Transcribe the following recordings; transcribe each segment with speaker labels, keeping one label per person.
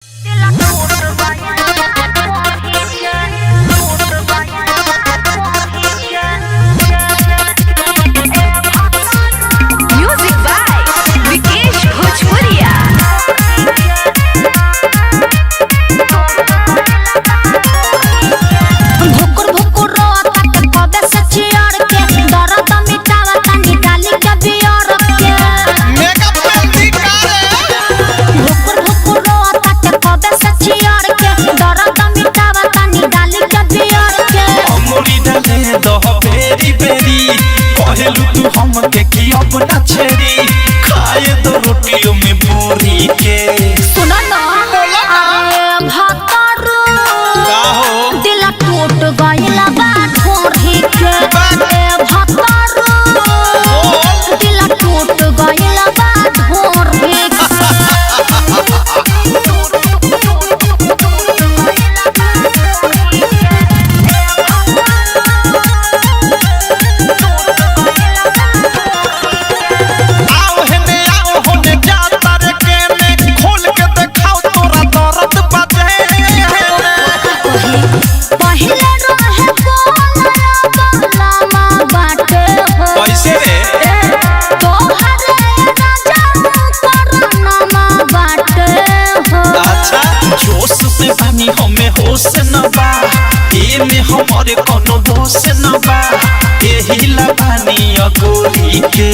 Speaker 1: Music by Vikesh Bhojpuria.
Speaker 2: भुकुर भुकुर रोता के कबे से चियर के दर्द मिटावा तनी डाली के बियर के।
Speaker 3: मेकअप पेंटिंग करे।
Speaker 2: भुकुर भुकुर रोता के कबे से चियर के दर्द मिटावा तनी डाली के बियर के।
Speaker 3: अमूरी डाले दह बेरी बेरी, कहेलू तू हमके कि अब ना छेड़ी, खाए दो रोटियों में बोरी के।
Speaker 2: सुनो ना, अरे भतरू
Speaker 3: का हो?
Speaker 2: दिल टूट गइल बा ढोरी के। ए भतरू दिल टूट गइल बा ढोरी के।
Speaker 3: आओ हेने आओ होने जा तारे के में, खोल के देखाओ तोरा दर्द बाजे।
Speaker 2: पहिले रहे बोला बोला माँ बाटे हो।
Speaker 3: कैसे रे?
Speaker 2: तोहरे राजा करना माँ बाटे हो।
Speaker 3: अच्छा जोश से पानी हमें होश न बा, एमे हमारे कोनो दोष न बा, एही ला पानी अगोरी के।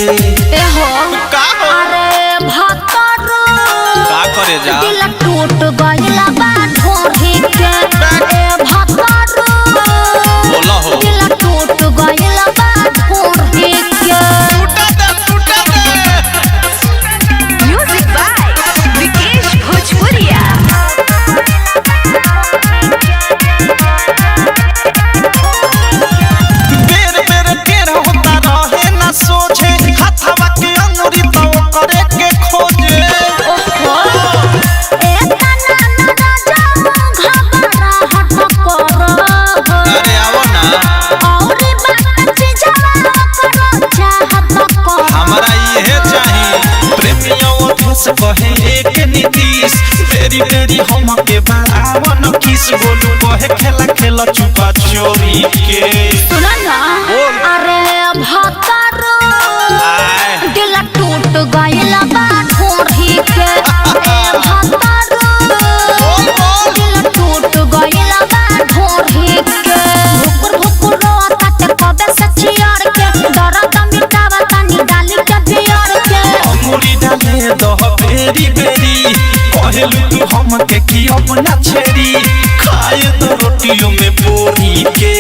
Speaker 2: ए हो।
Speaker 3: का हो?
Speaker 2: अरे भतरू
Speaker 3: का करे जा?
Speaker 2: दिल टूट गइल बा ढोरी के। ए भतरू
Speaker 3: बोला हो।
Speaker 2: दिल टूट गइल बा ढोरी के।
Speaker 3: टूटा दे, टूटा दे।
Speaker 1: Music by Vikesh Bhojpuria.
Speaker 3: बेर बेर टेढ़ होता रहे ना सोझे, हाथवा के अंगुरी तो करे के खोजे।
Speaker 2: ओहो, ए तना ना राजा घबराहट करो।
Speaker 3: अरे आओ ना।
Speaker 2: औरी बात चीजवा करो चाहत करो।
Speaker 3: हमरा इहे चाही। प्रेमियों अभ्यास कहे एक नीतीश, बेरी बेरी हमके बारावन किस, बोलू कहे खेला खेला चुपा चोरी के।
Speaker 2: सुनो ना,
Speaker 3: बोल।
Speaker 2: अरे भतरू
Speaker 3: आय।
Speaker 2: दिल टूट गइल बा ढोरी के। ए भतरू
Speaker 3: बोल, बोल।
Speaker 2: दिल टूट गइल बा ढोरी के। भुकुर भुकुर रोता के कबे से चियर के दर्द मिटावा तनी डाली के बियर के।
Speaker 3: अंगुरी डाले दह बेरी बेरी, कहेलू तू हमके कि अब ना छेड़ी, खाए दो रोटियों में बोरी के।